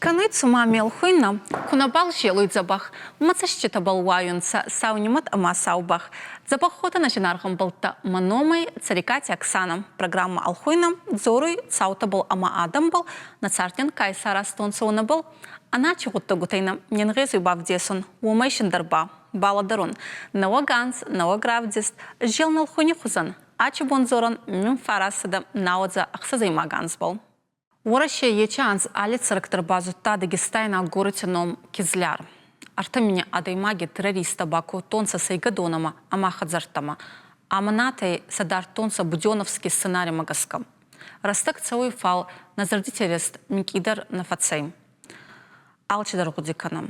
Кӕнуй цума ме лхуйнӕ, ку нӕбал зелуй дзӕбӕх, Мӕ цӕститӕбӕл уайунцӕ сау нимӕт ӕма сау бӕх. Дзӕбӕх ходӕ нӕ зинаргъ ӕмбӕлттӕ, мӕ номӕй Цӕрикъати Оксанӕ. Программӕ Ӕлхуйнӕ дзоруй цаутӕбӕл ӕма адӕмбӕл, нӕ цардӕн ка исаразтонцӕ, уонӕбӕл. Ӕнӕчи гъуддӕгутӕй нӕ не нгъезуй бавдесун, уомӕй синдӕр ба балӕдӕрун. Нӕуӕг анз, нӕуӕг равдист, зелн ӕлхуйни хузӕн. Ачи бон дзорӕн 1996 анзбӕл. Уӕрӕсе ечи анз алли цӕрӕг дӕр базудта дагестайнаг горӕти ном Кизляр. Ӕртӕ мини адӕймаги террористтӕ бакодтонцӕ сӕйгӕдонӕмӕ ӕма хӕдзӕрттӕмӕ. Амӕнатӕй сӕ дардтонцӕ Буденовски сценаримӕ гӕсгӕ. Рӕстӕг цӕуй, фал нӕ зӕрдити рест минкъийдӕр нӕ фӕцӕй. Алчидӕр гъуди кӕнӕн.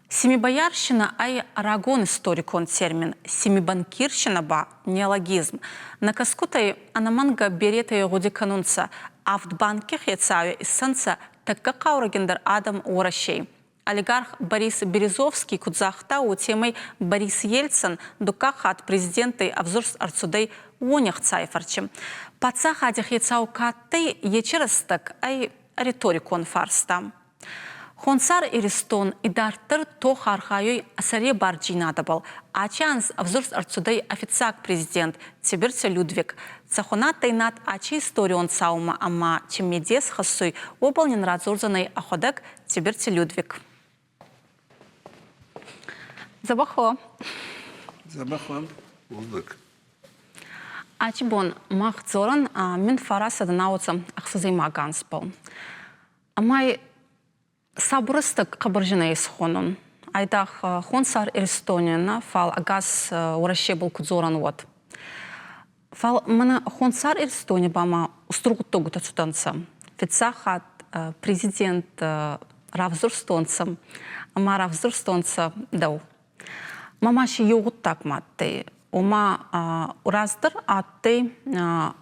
Семибоярщина ӕй рагон историкон термин, семибанкирщина ба неологизм. Нӕ кӕсгутӕй ӕнӕмӕнгӕ беретӕй гъуди кӕнунцӕ, авд банки хецауи иссӕнцӕ тӕккӕ хъаурӕгиндӕр адӕм Уӕрӕсей. Олигарх Борис Березовский куд загъта, уотемӕй Борис Ельцин дуккаг хатт президентӕй ӕвзурст ӕрцудӕй уони ӕхцай фӕрчи. Паддзахади хецау ка адтӕй, ечи рӕстӕг ӕй риторикон фарста. Хонсар Иристон идарддӕр тох архайуй сӕребардзийнадӕбӕл. Ачи анз ӕвзурст ӕрцудӕй официаг президент Цибирти Людвиг. Цӕхуӕн адтӕй над ачи историон цаумӕ ӕма ци медес хӕссуй, уобӕл нин радзордзӕнӕй ӕхуӕдӕг Цибирти Людвиг. Дзӕбӕх уо. Дзӕбӕх уӕм, бузныг. Ачи бон мах дзорӕн 1996 анзбӕл. Ӕма сабурӕстӕг хъӕбӕрзинӕй исхонун. Айдагъ Хонсар Иристони нӕ, фал ӕгас Уӕрӕсебӕл ку дзорӕн, уӕд. Фал мӕнӕ Хонсар Иристони ба ма устур гъуддӕгутӕ цудӕнцӕ. Фиццаг хатт президент равзурстонцӕ ӕма равзурстонцӕ дӕу. Ма ма си еу гъуддаг ма адтӕй. Ома раздӕр адтӕй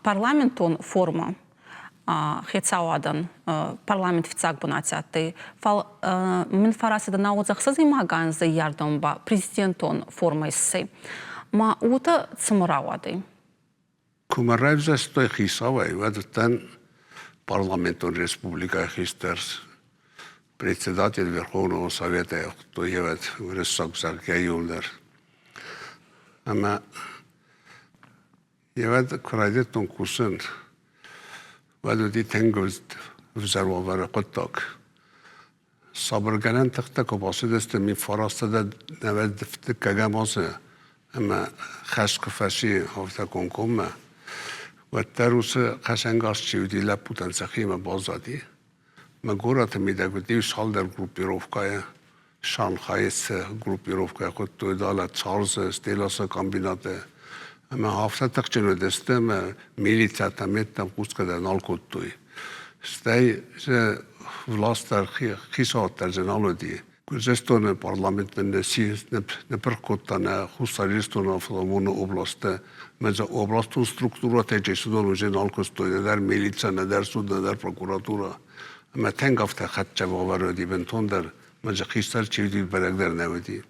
парламентон формӕ хецауадӕн парламент фиццаг бунати адтӕй. Фал мин фӕрацӕдӕ науӕдзӕхсӕзӕймаг анзӕй ба президентон формӕ иссӕй. Ма уотӕ цума рауадӕй? Куы мӕ равзӕрстой хицауӕй, уӕд уыдтӕн парламентон республикӕйы хистӕр председатель Верховного Совета хуыдтой ӕвӕд уырыссаг зӕгъгӕ иуылдӕр. Ӕмӕ ӕвӕд куы райдыдтон кусын, уӕд уыди тынг ӕвзӕр уавӕры хъуыддаг. Сабыргӕнӕн тыхтӕ куы бацыдысты 1999 азы ӕмӕ хӕст куы фӕци афтӕ комкоммӕ, уӕддӕр уыцы хӕцӕнгарз чи уыди, лӕппутӕн сӕхимӕ баззади. Мӕ горӕты мидӕг уыди цалдӕр группировкӕйы. Шанхайы цы группировкӕ хуыдтой, далӕ Царзы, Стеласы комбинаты. Ӕмӕ афтӕ тыхджын уыдысты, ӕмӕ милицӕтӕ меттӕм хъусгӕ дӕр нал кодтой. Стӕй власть дӕр, хицауад дӕр дзы нал уыди. Гуырдзыстоны парламент нын ныппырх кодта нӕ Хуссар Ирыстоны автономон областы. Мӕ дзы областон структурӕтӕй чи цыдон, уый нал куыстой, нӕдӕр милицӕ, нӕдӕр суд, нӕдӕр прокуратура. Ӕмӕ тынг афтӕ хӕццӕ уавӕр уыди бынтондӕр, мӕ дзы хистӕр чи уыди, бӕрӕг дӕр нӕ уыди.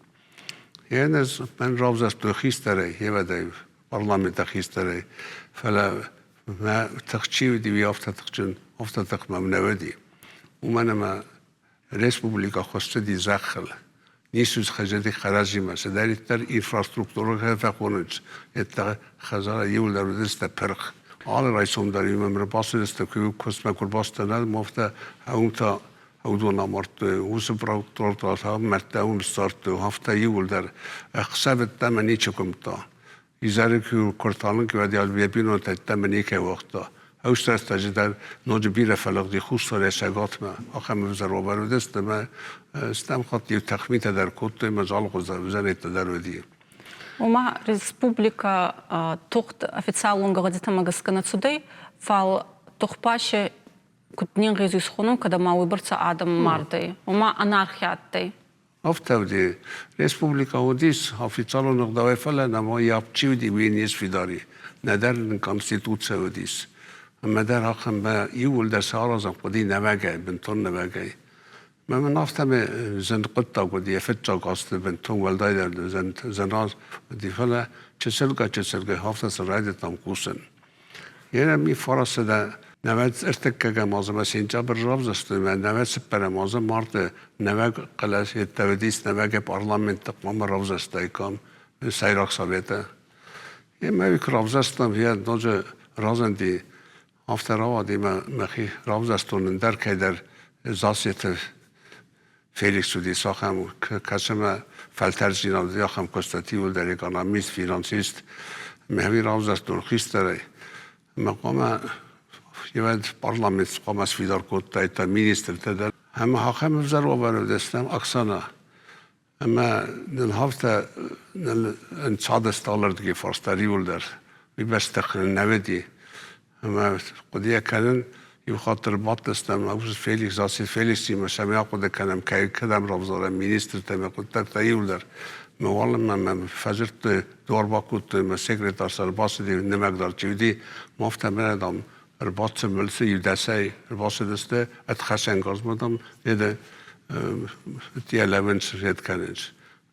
Йе ӕз мӕн равзӕрстой хистӕрӕй, евӕдӕй, парламенты хистӕрӕй, фӕлӕ Мӕ тых чи уыди, уый афтӕ тыхджын, афтӕ тых мӕм нӕ уыди. Уымӕн ӕмӕ республикӕ хуыссыди зӕххыл. Ницы хӕзӕди кӕрӕдзимӕ, цыдӕриддӕр инфраструктурӕ фӕхонынц, йеддӕ хӕдзары иуылдӕр уыдысты пырх. Алы райсом дӕр иу мӕм ӕрбацыдысты, куы куыстмӕ куы рбацыдтӕн, афтӕ уым та уыдон амардтой, уыцы прокурортӕ мӕрдтӕ уым ссардтой, афтӕ иууылдӕр ӕхсӕв ӕддӕмӕ ничи куымдта. Изӕры куы талынг уӕд йӕ бинонтӕ ӕддӕмӕ никӕй уагъта. Ӕвзӕрстаджы дӕр ноджы бирӕ фӕлыгъди Хуссарӕй Цӕгатмӕ. Ахӕм ӕвзӕр уавӕр уыдысты ӕмӕ стӕм хатт иу тахмитӕ дӕр кодтой ӕмӕ залгъуыз ӕвзӕрӕйттӕ дӕр уыди. Ома республикӕ тугъд официалон гӕгъӕдитӕмӕ гӕсгӕ нӕ цудӕй, фал тухпасе куд не нгъезуй схонун, кӕд ӕма уойбӕрцӕ адӕм мардӕй. Ома анархи адтӕй. Афтӕ уыди. Республикӕ уыдис официалон ӕгъдауӕй, фӕлӕ нӕма йӕ чи уыди, уый не сфидар и. Нӕдӕр нын конституци уыдис. Ӕмӕ дӕр ахӕм иууылдӕр сӕ аразын хъуыди нӕуӕгӕй, бынтон нӕуӕгӕй. Мӕ мын афтӕмӕй зын хъуыддаг уыди, йӕ фыццаг азты бынтон уӕлдайдӕр зын, зын аз уыди, фӕлӕ чысылгай-чысылгай афтӕ сын райдыдтам кусын. Йе ми фарасы дӕ Нӕуӕдз ӕртыккӕгӕм азы ма сентябры равзӕрстой ӕмӕ нӕуӕдз цыппӕрӕм азы марты нӕуӕг хъӕлӕс йедтӕ уыдис нӕуӕгӕй парламенты хъуамӕ равзӕрстаиккам Сӕйраг Советы. Ӕмӕ уый куы равзӕрстам, йӕ ноджы разынди, афтӕ рауади мӕ мӕхи равзӕрстон ӕндӕр кӕйдӕр Зассеты Феликс уыдис ахӕм, кӕцы фӕлтӕрддзинад уыди ахӕм куыстыты иуылдӕр экономист, финансист. Мӕхи равзӕрстон хистӕрӕй. Ӕмӕ хъуамӕ ивӕд парламент хъуамӕ сфидар кодтаид министртӕ дӕр. Ӕмӕ ахӕм ӕвзӕр уавӕры уыдыстӕм Оксана. Ӕмӕ нын афтӕ нын ӕнцадысты алырдыгӕй фарста иуылдӕр. Уый бӕстӕ нӕ уыди. Ӕмӕ хъуыдыйӕ кӕнын, иу хатт ӕрбадтыстӕм Феликс, ацы Феликсимӕ цӕмӕй ахъуыды кӕнӕм, кӕй кӕдӕм равзарӕм министртӕ ӕмӕ хъуыддӕгтӕ иуылдӕр. Мӕ уалынмӕ мӕм фӕдзырдтой, дуар бакодтой, мӕ секретарь сӕ ӕрбацыди, нымӕгдар чи уыди, афтӕ мӕнӕ, дам, ӕрбацыд мылцы иу дӕсӕй ӕрбацыдысты ӕд хӕцӕнгарзмӕ, дам, еде йӕ лӕвӕн свет кӕнынц.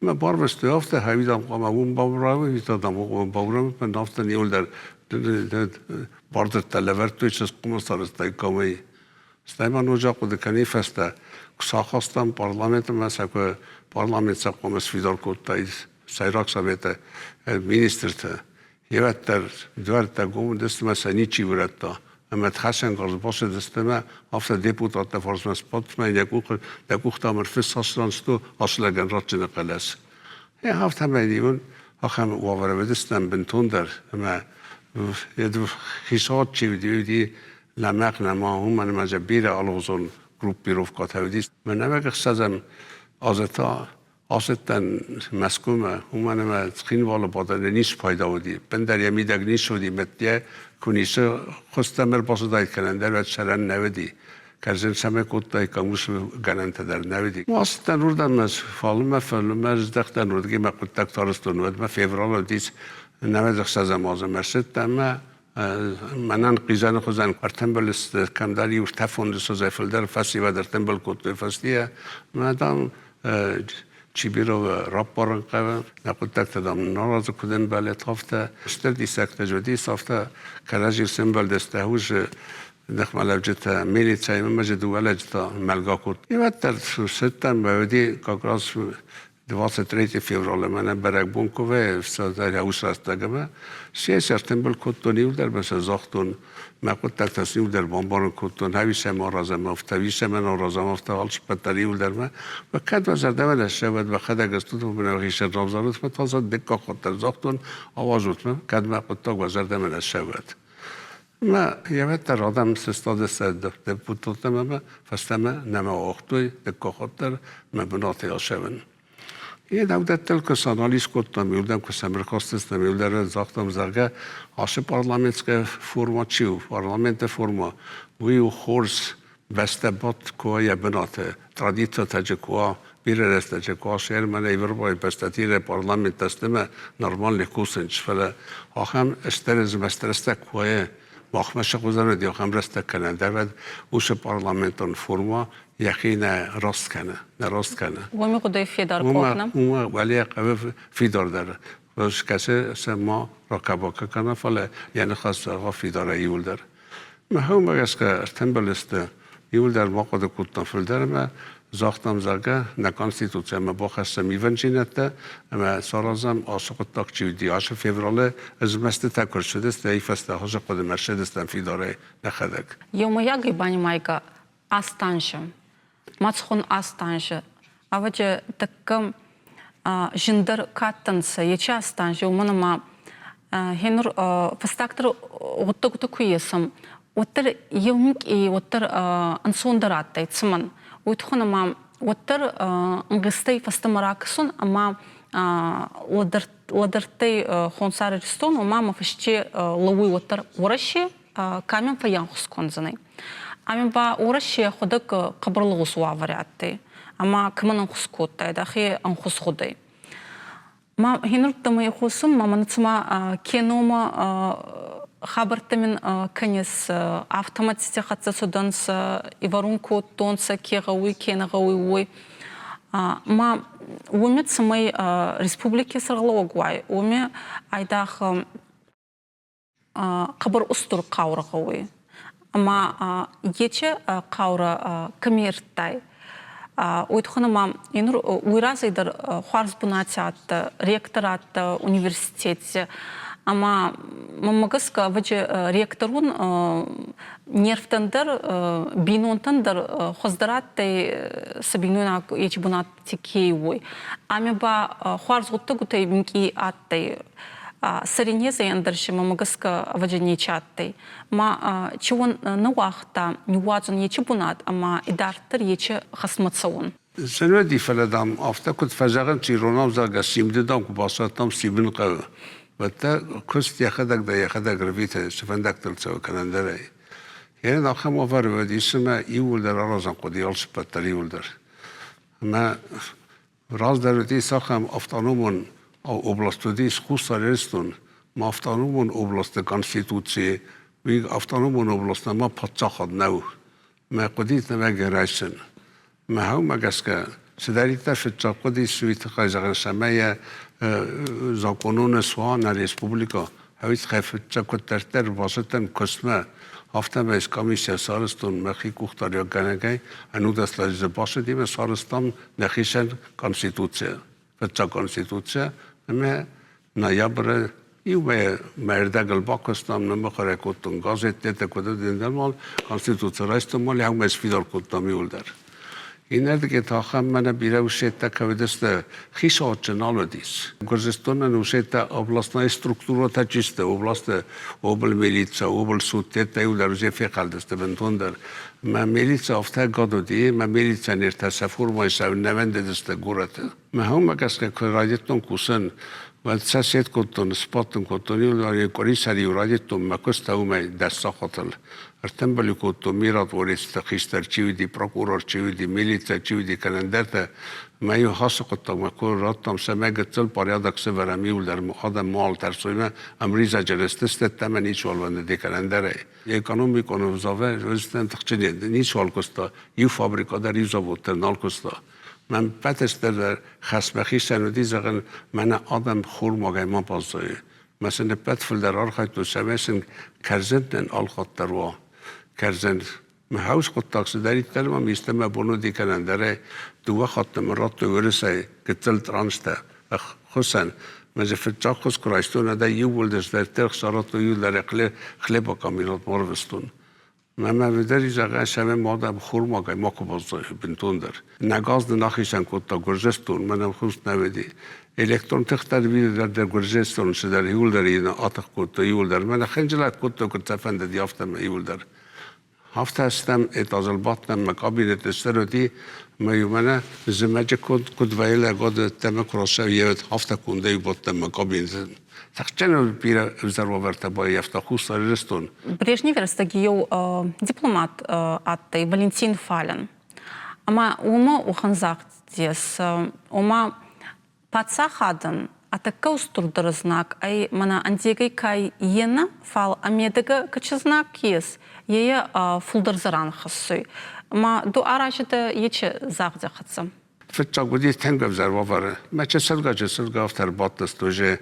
Мӕ барвыстой афтӕ, хӕвидам хъуамӕ уым бауромын, дам, бауромын, афтӕ иуылдӕр бардзырдтӕ лӕвӕрдтой, цы хъуамӕ сарӕзтаиккам, уый. Стӕй ма ноджы ахъуыды кӕнын фӕстӕ, куы сахастам парламентмӕ сӕ куы парламент сӕ хъуамӕ сфидар кодтаид Сӕйраг Советы министртӕ, Ирӕттӕ дуӕрттӕ гом уыдысты ӕмӕ сӕ ничи урӕдта. Ӕмӕ хӕцӕнгарз бацыдысты ӕмӕ афтӕ депутаттӕ фарсмӕ сбадтмӕ йӕ къухы дӕ къухтӕм ӕрфыссасран сто ацы лӕгӕн ратджыны хъӕлӕс. Афтӕмӕй иун ахӕм уавӕры уыдыстӕм бынтондӕр ӕмӕ хицауад чи уыди, уыди лӕмӕгъ нӕма, уымӕн ӕмӕ дзы бирӕ алыгъуызон группировкӕтӕ уыдис. Мӕнӕ ӕхсӕзӕм азы та Ацыдтӕн Мӕскуымӕ, уымӕн ӕмӕ Цхинвалы бадӕны ницы пайда уыди, ӕппындӕр йӕ мидӕг ницы уыди, мӕтйӕ куы ницы хуызтӕм ӕрбацыдаид кӕнӕ ӕндӕр уӕд сӕрӕн нӕ уыди. Кӕрдзын цӕмӕй кодтаиккам, уыцы гӕнӕнтӕ дӕр нӕ уыди. Ацыдтӕн уырдӕм ӕз фалынмӕ, фалынмӕ здӕхтӕн уырдыгӕй мӕ хъуыддӕгтӕ арӕзтон, уӕдмӕ февралы уыдис 96-ӕм азы мӕ ссыдтӕн ӕмӕ мӕнӕн хъизӕны хуызӕн ӕртӕмбыл сты, кӕмдӕр иу ӕртӕ фондзысӕдзӕй фылдӕр фӕсивӕд ӕртӕмбыл кодтой фӕстийӕ. Мӕ, дам, Чибировы раппарын хъӕуы, нӕ хъуыддӕгтӕ, дам, наразы куыд ӕмбӕлы, афтӕ. Стыр диссӕгтӕ уыдис, афтӕ кӕрӕдзи сӕмбӕлдысты ӕхуызы ныхмӕлӕуджытӕ, милицӕимӕ ма дзы дыууӕ лӕджы та мӕлгӕ кодтой. Уӕддӕр цыдтӕн, уыди как раз 23 февралы мӕнӕ бӕрӕгбон куы вӕййы, ус рӕстӕг ӕмӕ сессия ӕртымбыл кодтон иуылдӕр ӕмӕ сӕ загътон, мӕ хъуыддӕгтӕ сын иуылдӕр бамбарын кодтон, ӕви сӕм аразӕм афтӕ, ӕви сӕм аразӕм афтӕ, алцыппӕт дӕр иуылдӕр мӕ. Кӕд уӕ зӕрдӕмӕ нӕ ссӕуӕд, мӕхӕдӕг ӕз тут мӕ хистӕр равзарут, мӕ та дыккаг хатт дӕр загътон, ауадзут мӕ, кӕд мӕ хъуыддаг уӕ зӕрдӕмӕ нӕ ссӕуӕд. Мӕ йӕвӕддӕр адӕм сыстадысты депутаттӕм ӕмӕ фӕстӕмӕ нӕма уагътой дыккаг хатт дӕр мӕ бынатӕй ацӕуын. Йе дӕвдӕттыл куы санализ кодтам, иуырдӕм куы сӕм ӕркастыстӕм, иуылдӕр загътам, зӕгъгӕ, ацы парламентская форма чи у, парламенты форма, уый у хорз бӕстӕ бадт куы уа йӕ бынаты, традицитӕ куы уа, бирӕ рӕстӕджы куы уа, Шерманы Европӕйы бӕстӕтирӕ парламенттӕ сты ӕмӕ нормальный кусынц, фӕлӕ ахӕм стыр змӕст рӕстӕг куы уа, махмӕ сыгъуыдзӕн уыди ахӕм рӕстӕг кӕнӕ дӕвӕд уыцы парламентон форма йӕхи нӕ раст кӕны, нӕ раст кӕны. Уымӕ хъуыдӕй фидар къох, нӕ? Уымӕ уӕлейӕ хъӕуы фидардӕр. Скӕсы сӕ ма ракӕ-бакӕ кӕна, фӕлӕ йӕ ныхас зӕгъа фидарӕй иуылдӕр. Мӕхӕмӕ гӕсгӕ ӕртӕмбӕлысты, иуылдӕр бахъуыды кодтам фылдӕр ӕмӕ загътам, зӕгъгӕ, нӕ Конституцимӕ бахӕссӕм ивӕндзинӕдтӕ ӕмӕ саразӕм ацы хъуыддаг чи уыди, ацы февралы змӕстытӕ куы рцыдысты, ай фӕстӕ хуызы хъуыдымӕ ссыдыстӕм фидарӕй нӕхӕдӕг. Еумӕйагӕй банимайгӕ астансы, мацхон астансы, ӕвӕджы тӕккӕ зындӕр кадтӕнцӕ ечи астанси, уымӕн ӕма хенур фӕстагдӕр гъуддӕгутӕ ку есӕм, уӕддӕр еу минкъий уӕддӕр ӕнцондӕр адтӕй цӕмӕн? Уой туххӕн ӕма уӕддӕр ӕнгъизтӕй фӕстӕмӕ ракӕсун ӕма лӕдӕрдтӕй Хонсар Иристон, ома мӕ фӕсте лӕууй уӕддӕр Уӕрӕсе, ка мин фӕййанхус кӕндзӕнӕй. Ами ба Уӕрӕсе ӕхуӕдӕг хъӕбӕр лӕгъуз уавӕри адтӕй ӕма кӕмӕн ӕнхус кодтайдӕ, ӕхе ӕнхус гъудӕй. Ма хенурдтӕмӕ игъосун, ма мӕнӕ цума киномӕ хабӕрттӕ мин кӕнис, автоматити хӕццӕ цудӕнцӕ, ивӕрун кодтонцӕ, ке гъӕуй, ке нӕ гъӕуй, уой. Ма уоми цӕмӕй республики сӕргълӕууӕг уай, уоми айдагъ хъӕбӕр устур хъаурӕ гъӕуй. Ӕма ечи хъаурӕ кӕми ӕрдтай? Уой туххӕн ӕма нур уой разӕй дӕр хуарз бунати адтӕ, ректор адтӕ университети. Ӕма мӕнмӕ гӕсгӕ, ӕвӕдзи, ректорон нервтӕн дӕр, бийнонтӕн дӕр хуӕздӕр адтӕй сӕ бийнойнаг ечи бунати ке уой. Ами ба хуарз гъуддӕгутӕй минкъий адтӕй. Сӕринезӕй ӕндӕр си мӕмӕ гӕсгӕ, ӕвӕдзи, нечи адтӕй. Ма чи уон нӕ уагъта ниууадзун ечи бунат ӕма идарддӕр ечи хӕсмӕ цӕун. Зӕнӕди, фӕлӕ, дам, афтӕ куыд фӕзӕгъынц иронау, зӕгъгӕ, симды, дам, куы бацӕттӕм, симын хъӕуы. Уӕдта куыст йӕхӕдӕг дӕр йӕхӕдӕг рвиты, цы фӕндӕгтыл цӕуы кӕнӕ ӕндӕрӕй. Йе ахӕм уавӕры уӕд исымӕ иууылдӕр аразын хъуыди алцыппӕт дӕр иууылдӕр. Ӕмӕ раздӕр уыдис ахӕм автономон област уыдис Хуссар Ирыстон, ма автономон областы конституцийы уый автономон област нӕма паддзахад нӕу. Мӕ хъуыдитӕ мӕ райсын. Мӕ хъӕумӕ гӕсгӕ цыдӕриддӕр фыццаг хъуыдис, уый тыххӕй зӕгъын, цӕмӕй йӕ законон суа нӕ республикӕ уый тыххӕй фыццаг куыддӕрддӕр бацыдтӕн куыстмӕ, афтӕмӕй комиссия сарӕзтон мӕхи къухдариуӕггӕнӕгӕй, ӕнудӕс лӕджы бацыдимӕ сарӕзтам нӕхицӕн конституцийӕ. Фыццаг конституцийӕ ӕмӕ ноябры иу мӕ ӕрдӕгыл бакуыстам, ныммыхуыр кодтон газеттӕ, куыд уыд, конституци райстон, ма лӕгмӕ сфидар кодтам иуылдӕр. Иннӕрдыгӕй та ахӕм мӕнӕ бирӕ усеттӕ кӕй уыдысты, хицауадджын нал уыдис. Гуырдзыстонӕн усеттӕ областной структурӕтӕ чи сты, областы облмилицӕ, облсудтӕ иуылдӕр уызе фехӕлдысты бынтондӕр. Мӕ милицӕ афтӕ гад уыди, мӕ милиционертӕ сӕ формӕйы сӕ нӕ вӕндыдысты горӕты. Мӕ хомӕ гӕсгӕ куы райдыдтон кусын, уӕд сӕ сет кодтон, сбадтын кодтон, иу къуырисӕр-иу райдыдтон мӕ куыст уымӕй 10 сахатыл. Ӕртӕмбӕлы кодтон миротворецты хистӕр чи уыди, прокурор чи уыди, милицӕ чи уыди, кӕнӕ ӕндӕртӕ. Мӕ иу ацы хъуыддагмӕ куы радтам, цӕмӕй гыццыл порядок сӕвӕрӕм иуылдӕр адӕм мал тӕрсоймӕ ӕмризӕджы рыстыстӕттӕ ӕмӕ ницуал вӕндыди кӕнӕ ӕндӕрӕй. Экономикон ӕвзавӕ тыхджын ницуал куыста, иу фабрикӕ дӕр, иу завод дӕр нал куыста. Мӕн пӕтӕстӕр хӕсмӕ хицӕн уыди, зӕгъын, мӕнӕ адӕм хормагӕй ма баззайы. Мӕ сын ӕппӕт фылдӕр архайдтой, цӕмӕй сын кӕрдзынтӕн алхатт дӕр уа. Кӕрдзын. Мӕ хӕус хъуыддаг цыдӕриддӕр мӕм исты мӕ бон уыди кӕнӕ ӕндӕрӕй дыууӕ хатты мын радтой уырысӕй гыццыл търанстӕ ӕххуысӕн. Мӕ дзы фыццаг ххуыс куы райстон, ӕдӕ иууылдӕр дӕр сарадтой иуылдӕр хлебокомбинат марвыстон. Мӕ видӕри зӕгъӕ, сӕмӕ мадӕм хормагӕй макуы баззайы бынтондӕр. Нӕ газ нын ахицӕн кодта Гуырдзыстон, мӕнӕн хуст нӕ уыди. Электрон тыхтӕ дӕр Гуырдзыстон цыдӕр иуылдӕр йын атых кодтой иуылдӕр. Мӕнӕ хынджылӕг кодтой, куыд сӕ фӕндыди, афтӕмӕй иуылдӕр. Афтӕ стӕм этажыл бадтӕн, мӕ кабинеты стыр уыди, мӕ-иу мӕнӕ зымӕджы куыд вӕййы лӕггады ӕддӕмӕ куы рацӕуы, афтӕ кондӕй бадтӕн мӕ кабинеты. Тыхджын бирӕ ӕвзӕр уавӕртӕ баййӕфта Хуссар Ирыстон. Брежневи рӕстӕги еу дипломат адтӕй Валентин Фален. Ӕма уомӕ уӕхӕн загъд ес, ома паддзахадӕн ӕ тӕккӕ устурдӕр знаг ӕй мӕнӕ ӕндегӕй ка е нӕ, фал ӕ медӕгӕ ка знаг ес, е фулдӕр зӕран хӕссуй. Ӕма ду арази дӕ ечи загъди хӕццӕ? Фыццаг уыди тынг ӕвзӕр уавӕры. Мӕ чысылгай-чысылгай афтӕ ӕрбадтысты уже.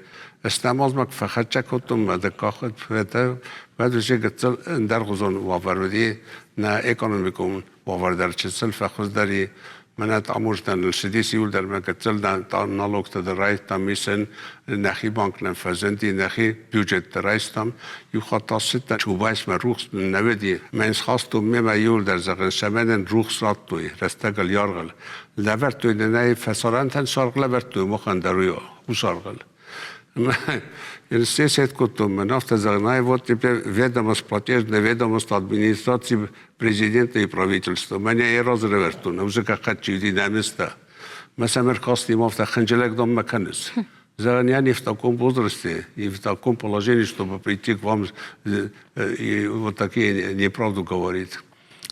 Стӕм азмӕ куы фӕхӕццӕ кодтон мӕ дыккаг уӕд уже гыццыл ӕндӕргъуызон уавӕр уыди. Нӕ экономикон уавӕр дӕр чысыл фӕхуыздӕр и. Мӕнӕ таможнӕ ныл цыдис иуылдӕр мӕ гыццыл налогтӕ дӕр райстам исын, нӕхи банк нӕм фӕзынди, нӕхи бюджет дӕр райстам. Иу хатт ацыдтӕн Чубайсмӕ, рухс нын нӕ уыди. Мӕн схастон мемӕ иуылдӕр, зӕгъын, цӕмӕн нын рухс радтой рӕстӕгыл яргъыл. Лӕвӕрдтой нын ӕй фӕсарӕнтӕн саргъ лӕвӕрдтой, махӕн дӕр уый у саргъыл. Сесет кодтон мӕн афтӕ зӕгъын, ай вот теперь ведомость платежная ведомость администрации президента и правительства. Мӕнӕ йӕ разрывӕрдтон, уже гӕххӕтт чи уыди нӕ места. Мӕ сӕм ӕркастим афтӕ хынджылӕг донмӕ кӕныс. Зӕгъын, я не в таком возрасте и в таком положении, чтобы прийти к вам и вот такие неправду говорить.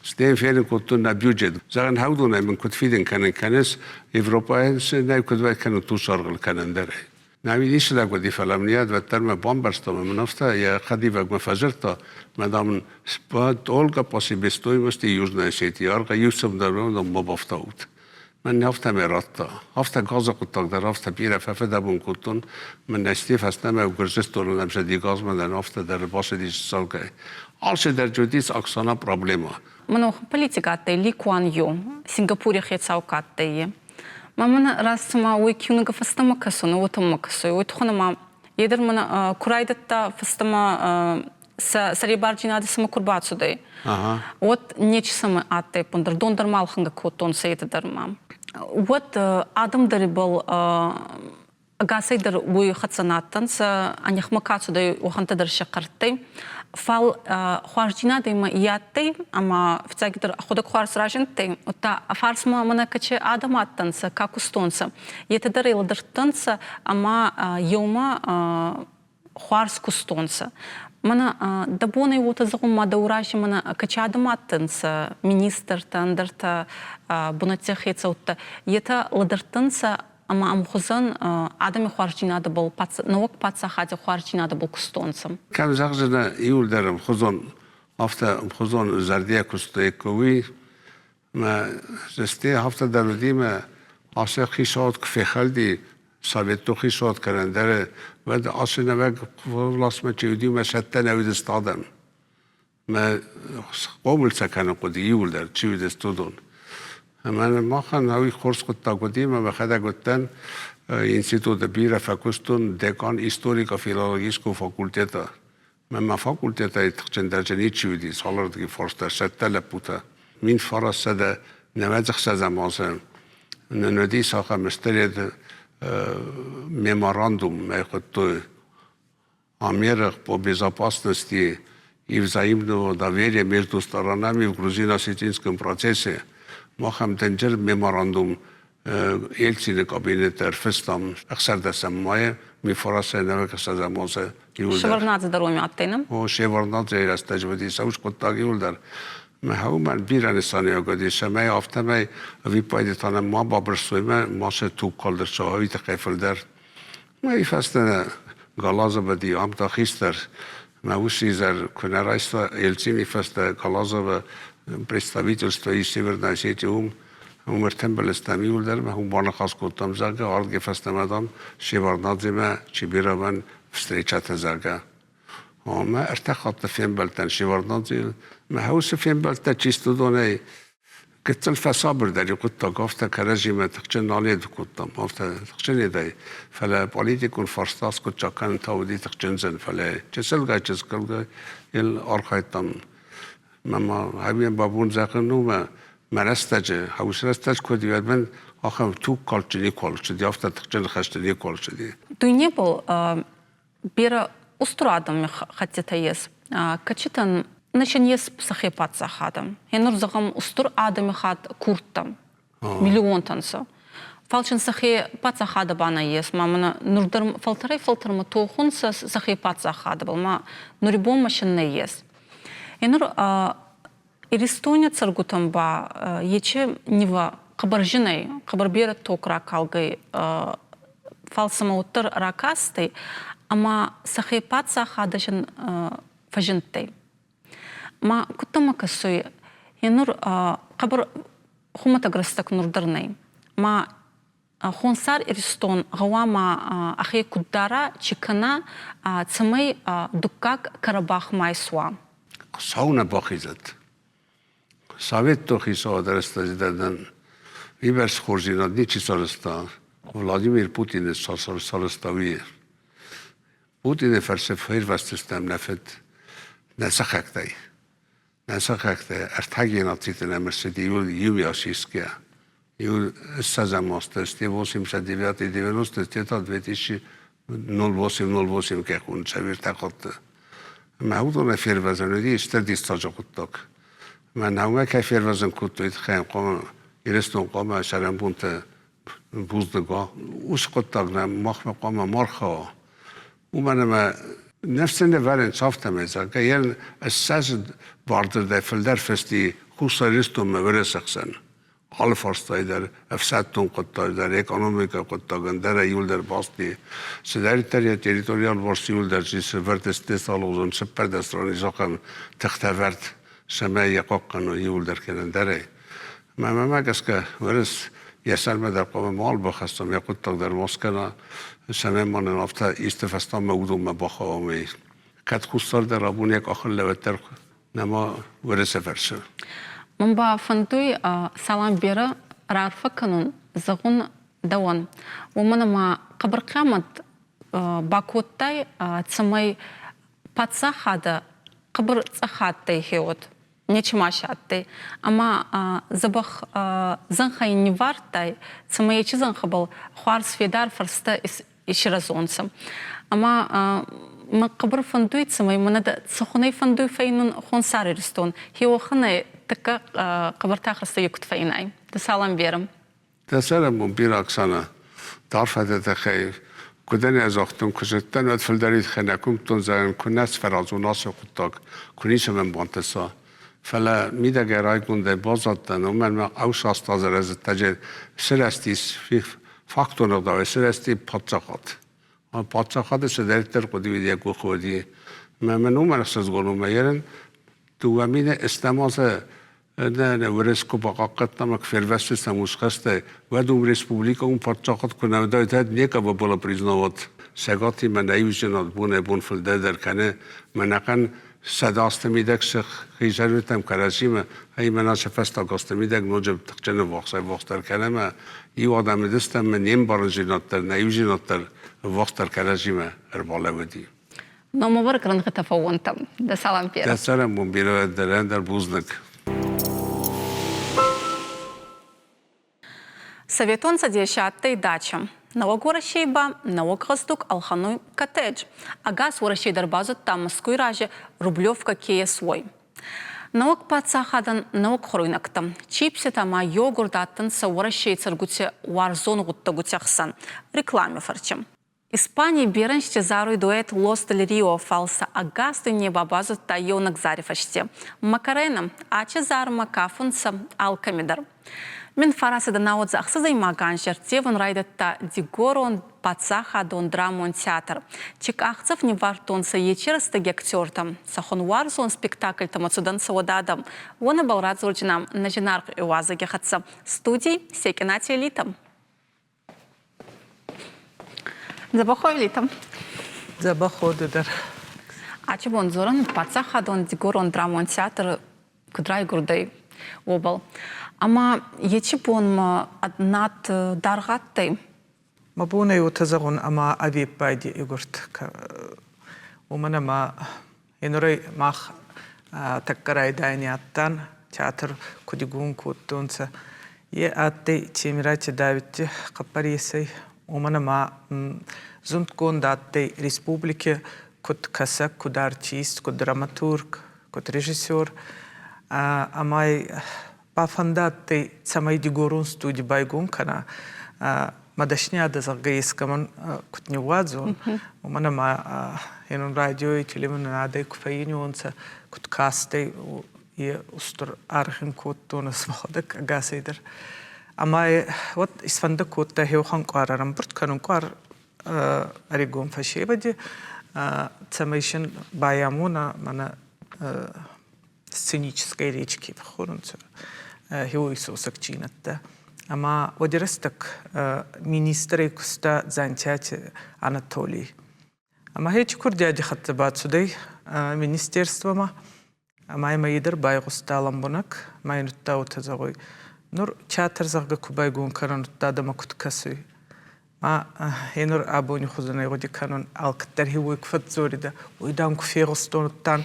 Стӕй фенын кодтон нӕ бюджет. Зӕгъын, хӕудонӕй мын куыд фидын кӕнын кӕныс, Европӕйӕн нӕ куыд вӕй кӕнын тусаргъыл кӕнын дӕр. Нӕ ницы лӕг уыди, фӕлӕ мын йӕ уӕддӕр мӕ бамбӕрста ӕмӕ мын афтӕ йӕ хӕдивӕгмӕ фӕдзырдта, мадам, только по себестоимости Южной Осетии аргъ иу цымдӕр ма бафтаут. Мӕн афтӕ мӕ радта. Афтӕ газы хъуыддаг дӕр афтӕ бирӕ фӕфыдӕбон кодтон. Мӕн ӕсти фӕстӕмӕ Гуырдзыстоны ӕмсӕди газмӕ дӕр афтӕ дӕр бацыдис цалгай. Алцидӕр уыдис Оксана проблема. Мӕн политик адтӕй Ли Куан Ю, Сингапури хецау ка адтӕй, е. Ма мӕн раст цума уой киунугӕ фӕстӕмӕ кӕсун, уотӕ мӕ кӕсуй. Уой туххӕн ӕма е дӕр мӕн ку райдӕдта фӕстӕмӕ сӕ сӕребардзийнадӕ сӕмӕ ку рбацудӕй, уӕд нечи сӕмӕ адтӕй ӕппундӕр, дон дӕр ма ӕлхӕнгӕ кодтонцӕ етӕ дӕр ма. Уӕд адӕм дӕр ибӕл ӕгасӕй дӕр уой хӕццӕ нӕ адтӕнцӕ, ӕ нихмӕ ка цудӕй, уӕхӕнттӕ дӕр сӕ хъӕрттӕй. Фал хуарздзийнадӕ имӕ и адтӕй, ӕма фиццагидӕр ӕхуӕдӕг хуарз разиндтӕй, удта ӕ фарсмӕ мӕнӕ кӕче адӕм адтӕнцӕ, ка кустонцӕ, етӕ дӕр ӕй лӕдӕрдтӕнцӕ ӕма еумӕ хуарз кустонцӕ. Мӕнӕ дӕ бонӕй уотӕ зӕгъун ма дӕу рази мӕнӕ кӕче адӕм адтӕнцӕ, министртӕ, ӕндӕртӕ, бунӕтти хецӕуттӕ, етӕ лӕдӕрдтӕнцӕ ӕма ӕмхузӕн адӕми хуарздзийнадӕбӕл, нӕуӕг паддзахади хуарздзийнадӕбӕл кустонцӕ. Кӕм зӕгъдзынӕ, иуылдӕр ӕмхуызон, афтӕ ӕмхуызон зӕрдийӕ куыстой, уый мӕ зӕсте афтӕ дӕр уыди мӕ ацы хицауад куы фехӕлди, советон хицауад кӕнӕн дӕр, уӕд ацы нӕуӕг властмӕ чи уыди, мӕ цӕттӕ нӕ уыдысты адӕм. Мӕ хъомыл сӕ кӕнын хъуыди иуылдӕр, чи уыдысты, уыдон. Ӕмӕ махӕн уый хорз хъуыддаг уыди, ӕмӕ мӕхӕдӕг уыдтӕн институты бирӕ фӕкуыстон декан историко-филологического факультета. Мӕ ма факультетӕй тыхджындӕр ничи уыди, цалырдыги фарста цӕттӕ лӕппутӕ. 1996 азы нын уыдис ахӕм стыр меморандум, мӕ хуыдтой о мерах по безопасности и взаимного доверия между сторонами в грузино-осетинском процессе. Махӕм дынджыр меморандум Ельцины кабинеты ӕрфыстам 16 майы, ми фарасӕй нӕуӕг ӕхсӕзӕм азы иуылдӕр. Шеварднадзе дӕр уоми адтӕй, нӕ? О, Шеварднадзейы рӕстӕджы уыдис ӕскъуыддаг иуылдӕр. Мӕ уымӕн бирӕ нысаниуӕг уыдис, цӕмӕй афтӕмӕй ӕвиппайды та нӕм ма бабырстой, мӕ ма сӕ тугкалд ӕрцӕуа, уый тыххӕй фылдӕр. Уый фӕстӕ Галазова ди ам та хистӕр. Мӕ уыцы изӕр куы нӕ райста Ельцини фӕстӕ Галазова представительство из Северной Осетии уым, уым ӕртӕмбӕлыстӕм иуылдӕр ӕмӕ уым баныхас кодтам, зӕгъгӕ, ардыгӕй фӕстӕмӕ, дам, Шеварднадземӕ Чибировӕн встречатӕ, зӕгъгӕ. Ӕмӕ ӕртӕ хатты фембӕлдтӕн Шеварднадзейыл. Мӕ уыцы фембӕлдтӕ чисто донӕй Гыццыл фӕсабырдӕр и хъуыддаг, афтӕ кӕрӕдзимӕ тыхджын нал еды кодтам, афтӕ тыхджын едӕй, фӕлӕ политикон фарста аскъуыддзаг кӕнын та уыди тыхджын зын, фӕлӕ чысылгай-чысылгай йыл архайдтам. Мӕ ма хӕбийӕн бабон зӕгъын у, мӕ мӕ рӕстӕджы, уыцы рӕстӕджы куыд уӕд мӕн ахӕм тугкалдджы никуал цыди, афтӕ тыхджын хӕсты никуал цыди. Дуйнебыл берӕ устур адӕми хӕттитӕ ес. Кӕчитӕн нӕ ес сӕхе паддзахадӕ. Енур зӕгъӕм, устур адӕмихатт курдтӕ, миллионтӕ нцӕ. Фал син сӕхе паддзахадӕ ба нӕййес. Ма мӕнӕ нур дӕр фӕлтӕрӕй-фӕлтӕрмӕ тохунцӕ сӕхе паддзахадӕбӕл, ма нури бонмӕ син нӕййес. Енур Иристони цӕргутӕн ба ечи нивӕ хъӕбӕр зин ӕй, хъӕбӕр берӕ ток ракалгӕй, фал сӕмӕ уӕддӕр ракастӕй ӕма сӕхе паддзахадӕ фӕззиндтӕй. Ма куд дӕмӕ кӕсуй, е нур хъӕбӕр хумӕтӕг рӕстӕг нур дӕр нӕй. Ма Хонсар Иристон гъӕуама ӕхе куд дара, чи кӕна, цӕмӕй дуккаг Карабах ма исуа? Хуцау нӕ бахизӕд. Советтон хицауады рӕстӕджы дӕр нын уыйбӕрц хорздзинад ничи сарӕзта. Владимир Путины сарӕзта уый. Путины фӕрцы фервӕзтыстӕм нӕ фыд, нӕ сыхӕгтӕй. Нӕ сыхӕгтӕ ӕртӕ геноциды нӕм ӕрцыди иу исгӕ. Иу ссӕдзӕм азты, сте 89 90 те та 2008-08 кӕхун сӕвиртӕ хатты. Мӕ уыдонӕй фервӕзӕн уыди стыр диссаджы хъуыддаг. Мӕ наумӕ кӕй фервӕзын кодтой, тыххӕй хъуамӕ Ирыстон хъуамӕ сӕрӕнбонты бузныг уа. Уыцы хъуыддаг нӕм махмӕ хъуамӕ ма рхауа. Уымӕн ӕмӕ ныфс не вӕрынц афтӕмӕй, зӕгъгӕ, йӕ ссӕдз бардзырдӕй фылдӕр фысти Хуссар Ирыстонмӕ Уӕрӕсе хсӕн. Алы фарстайы дӕр, ӕфсӕддон хъуыддаг дӕр, экономикӕ хъуыддагӕн дӕр иуылдӕр баст и. Цыдӕриддӕр йӕ территориал баст иуылдӕр ис ӕвӕрд стесалозон цыппӕрдӕс ран ис ахӕм тыхтӕ ӕвӕрд, цӕмӕй йӕ хъахъхъӕной иуылдӕр кӕнӕн дӕрӕй. Мӕнмӕ гӕсгӕ, Уырыс йӕ сӕрмӕ дӕр хъуамӕ мал бахӕссӕм, йӕ хъуыддаг дӕр ма скӕна, цӕмӕй ма нын афтӕ исты фӕстӕмӕ уыдонмӕ бахауӕм, уый. Кӕд Хуссар дӕр абон йӕ къахыл лӕвӕрддӕр Нӕма Уӕрӕсе фӕрсы. Мӕн ба фӕндуй салам берӕ раарфӕ кӕнун, зӕгъун дӕуӕн. Уомӕн ӕма хъӕбӕр хъиамӕт бакодтай, цӕмӕй паддзахадӕ хъӕбӕр цъӕх адтӕй хеуӕт, нечи ма си адтӕй. Ӕма дзӕбӕх зӕнхӕ ин ниввардтай, цӕмӕй ечи зӕнхӕбӕл хуарз федар фӕрстӕ исирӕзонцӕ. Ӕма мӕ хъӕбӕр фӕндуй, цӕмӕй мӕнӕ дӕ цӕхуӕнӕй фӕндуй фӕйнун Хонсар Иристон, хеуӕхӕнӕй тӕккӕ хъӕбӕр тӕхӕстӕй куд фӕйнай. Дӕ салам берӕ. Дӕ цӕрӕнбон бирӕ, Оксана. Арфӕ дӕ тыххӕй. Куыд ӕнӕ загътон, куы зыдтӕн, уӕд фылдӕр тыххӕй нӕ куымдтон зӕгъын, куы нӕ сфӕразон ацы хъуыддаг, куы ницӕмӕн бантыса. Фӕлӕ мидӕгӕй райгондӕй баззадтӕн, уымӕн мӕ ӕвсаст азы рӕзыдтӕджы сырӕзтис фактон ӕгъдауӕй сырӕзти паддзахад. Паддзахады цыдӕриддӕр хъуыди, уый йӕ къухы уыди. Мӕ мын уымӕн ӕхсызгон у, мӕ ерын 2000 стӕм азы нӕ Уырыс куы бахъахъхъӕдтам ӕмӕ куы фервӕзтыстӕм усхӕстӕй, уӕд уым республикӕ уым паддзахад куы нӕ уыдаид, уӕд некого было признавать. Цӕгатимӕ нӕ иудзинад бонӕй-бон фылдӕр кӕны. Мӕнӕхъӕн 100 азты мидӕг сых хизӕрвитӕм кӕрӕдзимӕ, ӕмӕ нӕ сӕ фӕстаг азты мидӕг ноджы тыхджын ӕввахсӕй-ӕввахсдӕр кӕнӕм ӕмӕ иу адӕмы дыстӕм не мбарындзинад дӕр, нӕ иудзинад дӕр ӕввахсдӕр кӕрӕдзимӕ ӕрбалӕууыди. Номӕвӕрӕг рӕнгъитӕ фӕууӕнтӕ. Дӕ салам берӕ. Дӕ цӕрӕнбон берӕ дӕр ӕндӕр бузныг. Советон Цӕдеси адтӕй дачӕ. Нӕуӕг Уӕрӕсей ба нӕуӕг гъӕздуг ӕлхӕнуй коттедж. Ӕгас Уӕрӕсей дӕр базудта Мӕскуй рази Рублевкӕ ке ес, уой. Нӕуӕг паддзахадӕн нӕуӕг хуӕруйнӕгтӕ, чипситӕ ӕма йогурт адтӕнцӕ Уӕрӕсей цӕргути уарзон гъуддӕгути ӕхсӕн реклами фӕрци. Испаний берӕ ӕнзти заруй дуэт Los del Rio, фал сӕ ӕгас дуйне ба базудта еунӕг зари фӕсте. Макарена, ачи зармӕ кафунцӕ алкӕми дӕр. Мин фарасӕдӕ науӕдзӕ ӕхсӕзӕймаг анзи ӕрттевун райдӕдта Дигорон паддзахадон драмон театр. Чи къахдзӕф ниввардтонцӕ ечи рӕстӕги актертӕ, цӕхуӕн уарзон спектакльтӕмӕ цудӕнцӕ уӕд адӕм, уонӕбӕл радзордзинан нӕ зинаргъ иуазӕги хӕццӕ студий Секъинати Элита. Дзӕбӕх Элита. Дзӕбӕх ды дӕр. Ачи бон дзорӕн паддзахадон дигорон драмон театр куд райгурдӕй, уобӕл. Ӕма ечи бонмӕ над даргъ адтӕй? Мӕ бон ӕй уотӕ зӕгъун, ӕма ӕвеппайди игурд. Уомӕн ӕма Енурӕй мах тӕккӕ райдайӕни адтан, театр куд игон кодтонцӕ, е адтӕй Темирати Давидти хъӕппӕресӕй, уомӕн ӕма зундгонд адтӕй республики куд кӕсӕг, куд артист, куд драматург, куд режиссер. Ӕма бафӕндадтӕй, цӕмӕй дигорон студи байгом кӕна, мӕ дӕсниадӕ, зӕгъгӕ, ескӕмӕн куд ниууадзон, уомӕн ӕма енун радиой, телевиденадӕй ку фӕййиниуонцӕ, куд кастӕй, е устур аргъ ин кодтон ӕз мӕхуӕдӕг ӕгасӕй дӕр. Ӕма уӕд исфӕндӕ кодта хеуӕхӕн къуар ӕрӕмбурд кӕнун, къуар ӕригон фӕсевӕди, цӕмӕй син байамона мӕнӕ сценической речки фӕххонунцӕ хеуой сосӕгдзийнӕдтӕ. Ӕма уӕди рӕстӕг министрӕй куста Дзантиати Анатолий. Ӕма хечи курдиади хӕццӕ бацудӕй министерствомӕ ӕма имӕ е дӕр байгъуста лӕмбунӕг, ма ин удта уотӕ зӕгъуй: Нур театр, зӕгъгӕ, ку байгон кӕнӕн, удта дӕмӕ куд кӕсуй? Ма енур абони хузӕнӕй гъуди кӕнун, алкӕддӕр уой ку фӕдздзоридӕ, уой, дан, ку фегъустон, удтан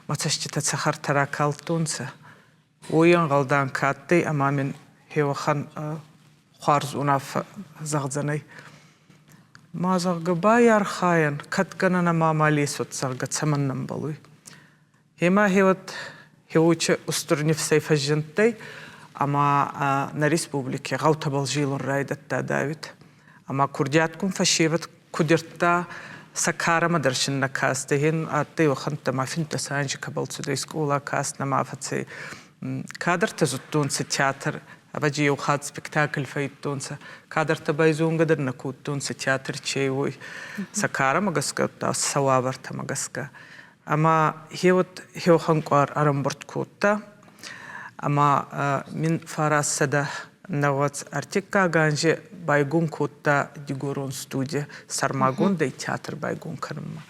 мӕ цӕститӕ цӕхӕртӕ ракалдтонцӕ. Уой ӕнгъӕлдӕн ка адтӕй ӕма мин хеуӕхӕн хуарз унаффӕ зӕгъдзӕнӕй. Ма, зӕгъгӕ, байархайӕн, кӕд гӕнӕн ӕма ма лесот, зӕгъгӕ, цӕмӕннӕ ӕмбӕлуй. Гъема гъеуӕд хеуочи устур нифсӕй фӕззиндтӕй ӕма нӕ республики гъӕутӕбӕл зелун райдӕдта Давид. Ӕма курдиатгун фӕсевӕд куд ирдта, сӕ карӕмӕ дӕр син нӕ кастӕй. Хен адтӕй уӕхӕнттӕ ма 15 анзи кӕбӕл цудӕй скъола каст нӕма фӕцӕй. Кадӕртӕ зудтонцӕ театр, ӕвӕдзи еу хатт спектакль фӕййидтонцӕ, кадӕртӕ байзонгӕ дӕр нӕ кодтонцӕ театр чей, уой. Сӕ карӕмӕ гӕсгӕ, сӕ уавӕртӕмӕ гӕсгӕ. Ӕма хеуӕт хеуӕхӕн къуар ӕрӕмбурд кодта ӕма 1993 анзи байгом кодта Дигорон студи сӕрмагондӕй театр байгом кӕнунмӕ.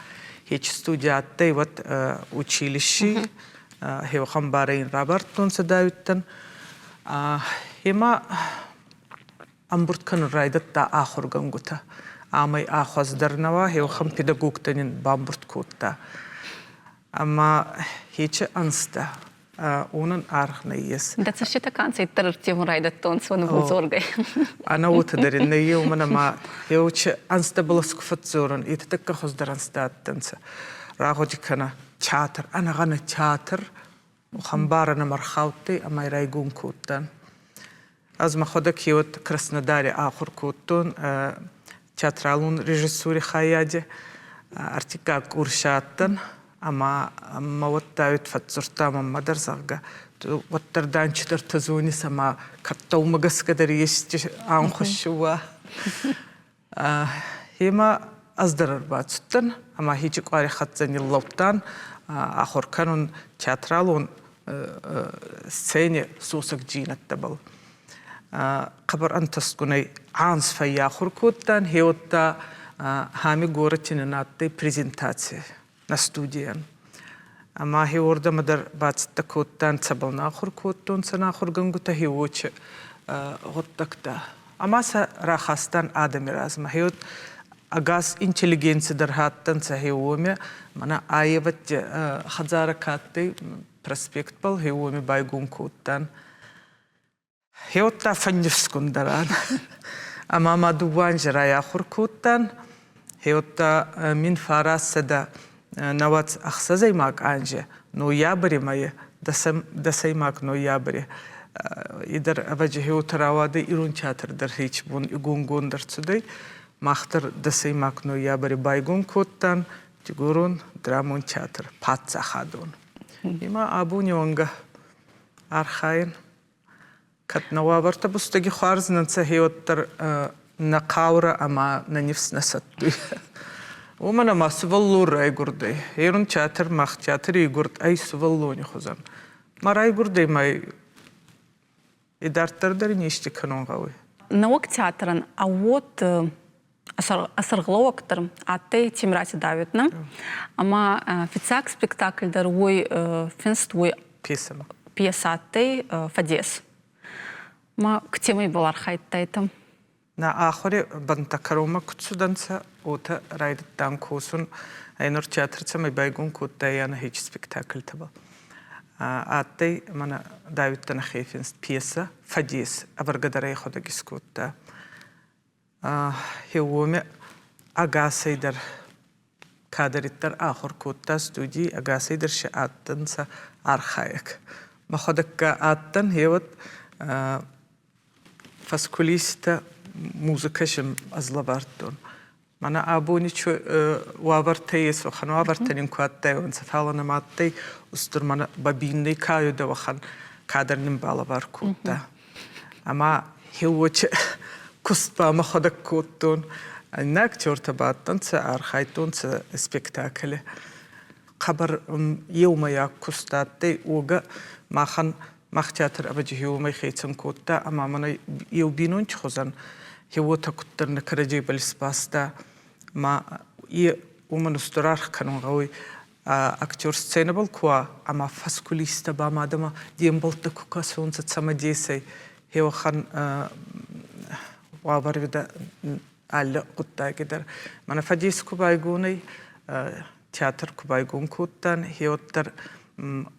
Хечи студи адтӕй уӕд училищи. Хеуӕхӕн барӕ ин равардтонцӕ Дауиттӕн. Ӕма ӕмбурд кӕнун райдӕдта ахургӕнгутӕ. Амӕй ӕ хуӕздӕр нӕ уа, хеуӕхӕн педагогтӕ нин бамбурд кодта. Ӕма хечи ӕнзтӕ уонӕн аргъ нӕййес. Дӕ цӕститӕ ка нцӕйддӕр ӕрттевун райдӕдтонцӕ уонӕбӕл Ӕнӕ уотӕ дӕр ин нӕййе, уомӕн ӕма еучи ӕнзтӕбӕл ку фӕдздзорӕн, етӕ тӕккӕ хуӕздӕр ӕнзтӕ адтӕнцӕ. Рагъуди кӕнӕ театр, ӕнӕгъӕнӕ театр хӕмбарӕн ӕма ӕрхаудтӕй ӕма райгон кодтан. Ӕз мӕхуӕдӕг хеуӕт Краснодари ахур кодтон театралон режиссури хайади. Ӕртиккаг курси адтӕн ӕма мӕ уӕдта уӕд фӕдздзурдта мӕнмӕ дӕр, зӕгъгӕ, уӕддӕр дан чидӕртӕ зонис ӕма кӕд дӕумӕ гӕсгӕ дӕр ести ӕнхус уа. Гъема ӕз дӕр ӕрбацудтӕн ӕма хичи къуари хӕццӕ ниллӕудтан ахур кӕнун театралон сцени сосӕгдзийнӕдтӕбӕл. Хъӕбӕр ӕнтӕстгунӕй анз фӕййахур кодтан, гъеуӕдта ами горӕти нин адтӕй презентаци нӕ студийӕн. Ӕма хеуордӕмӕ дӕр бацӕттӕ кодтан, цӕбӕл нӕ ахур кодтонцӕ нӕ ахургӕнгутӕ хеуочи гъуддӕгтӕ. Ӕма сӕ рахастан адӕми размӕ. Хеуот ӕгас интеллигенци дӕр хаттӕнцӕ хеуоми. Мӕнӕ аййевӕдти хӕдзарӕ ка адтӕй проспектбӕл, хеуоми байгом кодтан. Хеуӕттӕ фӕннифсгундӕр ан. Ӕма ма дууӕ анзи райахур кодтан. Хеуӕттӕ мин 1996 анзи ноябри мӕйи, дӕсӕймаг ноябри, идӕр ӕвӕдзи хеуӕттӕ рауадӕй Ирон театр дӕр хечи бон игонгонд ӕрцудӕй. Мах дӕр дӕсӕймаг ноябри байгон кодтан Дигорон драмон театр паддзахадон. Ӕма абони уӕнгӕ архайӕн. Кӕд нӕ уавӕртӕ бустӕги хуарз нӕ нцӕ, уӕддӕр нӕ хъаурӕ ӕма нӕ нифс нӕ сӕттуй. Уомӕн ӕма сувӕллон райгурдӕй. Ерун театр мах театри игурд ӕй сувӕллони хузӕн. Ма райгурдӕй ма идарддӕр дӕр ин ести кӕнун гъӕуй. Нӕуӕг театрӕн ауод сӕргълӕууӕг дӕр адтӕй Темирати Давид, нӕ? Ӕма фиццаг спектакль дӕр уой финст уой пьесӕмӕ. Пьесӕ адтӕй «Фӕдес». Ма к темӕй был архайдтайтӕ? Нӕ ахури бӕнттӕ кӕронмӕ куд цудӕнцӕ, уотӕ райдӕдтан косун. Ӕнур театр цӕмӕй байгон кодта ӕнӕ спектакльтӕбӕл. Адтӕй мӕнӕ Давидтӕ нӕхе финст пьесӕ «Фӕдес» ӕвӕргӕ дӕр ӕй ӕхуӕдӕг искодта. Уоми ӕгасӕйдӕр кадӕриддӕр ахур кодта студий, ӕгасӕйдӕр си адтӕнцӕ архайӕг. Мӕхуӕдӕгка адтӕн, гъеуӕд фӕскулистӕ музыкӕ си ӕз лӕвардтон. Мӕнӕ абони уавӕртӕ ес, уӕхӕн уавӕртӕ нин ку адтайуонцӕ, фал нӕма адтӕй устур мӕнӕ бабиннӕй ка уидӕ, уӕхӕн кадӕр нин балӕвар кодта. Ӕма хеуочи куст ба мӕхуӕдӕг кодтон. Иннӕ актертӕ ба адтӕнцӕ, архайдтонцӕ спектакли. Хъӕбӕр еумӕйаг куст адтӕй, уогӕ махӕн мах театр ӕвӕджи хеуомӕй хецӕн кодта ӕма мӕнӕ еу бийнонти хузӕн хеуотӕ куддӕр нӕ кӕрӕдзебӕл исбаста. Ма е уомӕн устур аргъ кӕнун гъӕуй. Актер сценӕбӕл ку уа ӕма фӕскулистӕ ба мадӕмӕ де мбӕлттӕ ку кӕсонцӕ цӕмӕдесӕй, хеуӕхӕн уавӕр алли гъуддаги дӕр. Мӕнӕ фӕдес ку байгон ӕй, театр ку байгон кодтан, гъеуӕддӕр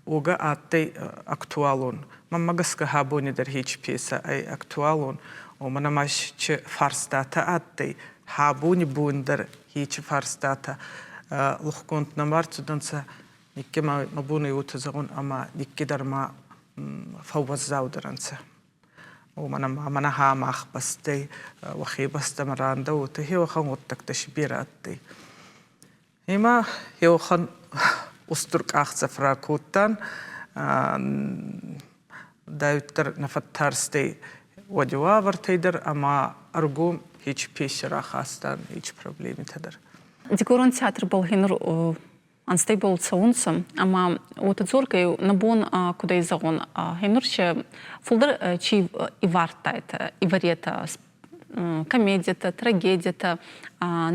уогӕ адтӕй актуалон. Мӕнмӕ гӕсгӕ абони дӕр хечи пьесӕ ӕй актуалон, уомӕн ӕма чи фарстатӕ адтӕй, абони бон дӕр хечи фарстатӕ лухгонд нӕма рцудӕнцӕ, никки ма мӕ бон ӕй уотӕ зӕгъун, ӕма никки дӕр ма фӕууӕззаудӕр ӕнцӕ. Уомӕн ӕма мӕнӕ мах бӕстӕй, уӕхе бӕстӕмӕ рандӕуотӕ, хеуӕхӕн гъуддӕгтӕ си берӕ адтӕй. Ӕма еуӕхӕн устур къахдзӕф ракодтан. Дӕуиддӕр нӕ фӕттарстӕй уӕди уавӕртӕй дӕр ӕма ӕргом ҳеч пьесӕ рахастан, ҳеч проблемитӕ дӕр. Дигорон театрбӕл гьенур ӕнзтӕй бал цӕунцӕ, ӕма уотӕ дзоргӕй нӕ бон куд ӕй зӕгъун, гьенур се фулдӕр чи ивардтайтӕ, иваретӕ комедитӕ, трагедитӕ,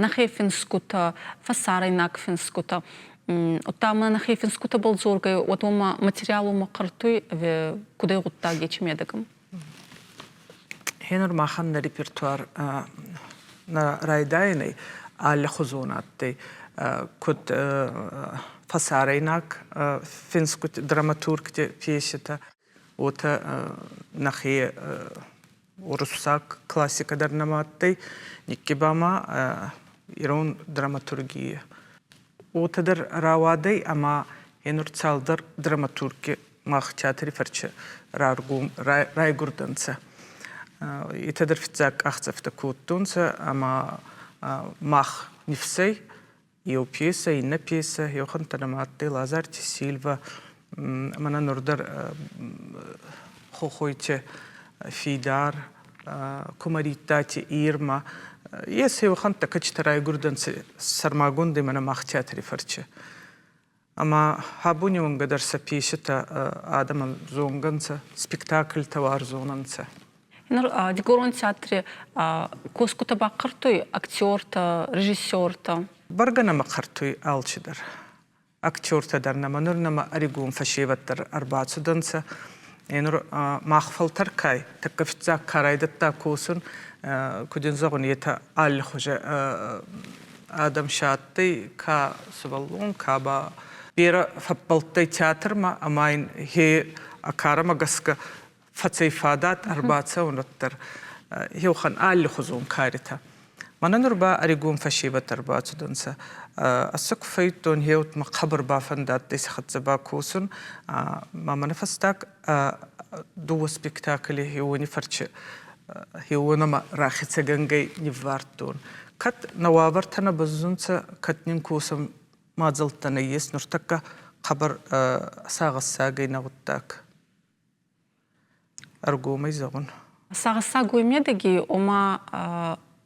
нӕхе финсгутӕ, фӕсарӕйнаг финсгутӕ. Удта ма нӕхе финсгутӕбӕл дзоргӕй, уӕд уомӕ материал уомӕ хъӕртуй ӕви куд ӕй гъуддаг ечи медӕгӕм? Гьенур махӕн нӕ репертуар нӕ райдайӕнӕй аллихузон адтӕй. Куд фӕсарӕйнаг финсгути, драматургти пьеситӕ, уотӕ нӕхе уруссаг классикӕ дӕр нӕма адтӕй, никки ба ма ирон драматургия. Уотӕ дӕр рауадӕй, ӕма гьенур цалдӕр драматурги мах театри фӕрчи раргом райгурдӕнцӕ. Етӕ дӕр фиццаг къахдзӕфтӕ кодтонцӕ ӕма мах нифсӕй еу пьесӕ, иннӕ пьесӕ, еухӕнттӕ нӕма адтӕй Лазарти Сильва, мӕнӕ нур дӕр Хохойти Фидар, Кумӕридтати Ирма. Ес еухӕнттӕ кӕчитӕ райгурдӕнцӕ сӕрмагондӕй мӕнӕ мах театри фӕрчи. Ӕма абони уӕнгӕ дӕр сӕ пьеситӕ адӕмӕн зонгӕ нцӕ, спектакльтӕ уарзон ӕнцӕ. Нур Дигорон театри косгутӕ бахъӕртуй актертӕ, режиссертӕ? Бӕргӕ нӕмӕ хъӕртуй алчидӕр. Актертӕ дӕр нӕмӕ нур нӕмӕ ӕригон фӕсевӕд дӕр ӕрбацудӕнцӕ. Нур мах фӕлтӕр кай, тӕккӕ фиццаг ка райдӕдта косун, куд ин зӕгъун, етӕ аллихузи адӕм сӕ адтӕй, ка сувӕллон, ка ба берӕ фӕббӕлдтӕй театрмӕ ӕма ин хе карӕмӕ гӕсгӕ фӕцӕй фадат ӕрбацӕун уӕддӕр еухан аллихузон каритӕ. Мӕнӕ нур ба ӕригон фӕсевӕд ӕрбацудӕнцӕ. Ӕз ку фӕййидтон, еут мӕ хъӕбӕр бафӕндадтӕй сӕ хӕццӕ бакосун. Ма мӕнӕ фӕстаг дууӕ спектакли хеуони фӕрчи хеуонӕмӕ рахецӕгӕнгӕй ниввардтон. Кӕд нӕ уавӕртӕ нӕ бӕззунцӕ, кӕд нин косӕн мадзӕлттӕ нӕййес, нуртӕккӕ хъӕбӕр сагъӕссагӕй нӕ гъуддаг. Ӕргомӕй зӕгъун. Сагъӕссаг уой медӕги, ома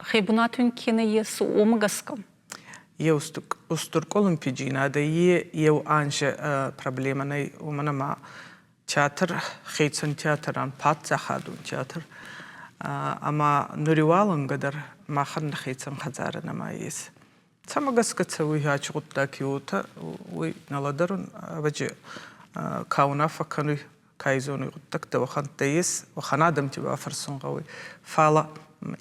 хе бунат уин ке нӕййес, уомӕ гӕсгӕ? Еу устур къулумпиджийнадӕ е еу анзи проблемӕ нӕй, уомӕн ӕма театр хецӕн театрӕн паддзахадон театр ӕма нуриуалӕнгӕ дӕр махӕн нӕхецӕн хӕдзарӕ нӕма ес. Цӕмӕ гӕсгӕ цӕуй ачи гъуддаг уотӕ, уой нӕ лӕдӕрун, ӕвӕдзи ка унаффӕ кӕнуй, ка изонуй гъуддӕгтӕ, уӕхӕнттӕ ес, уӕхӕн адӕмти бафӕрсун гъӕуй. Фалӕ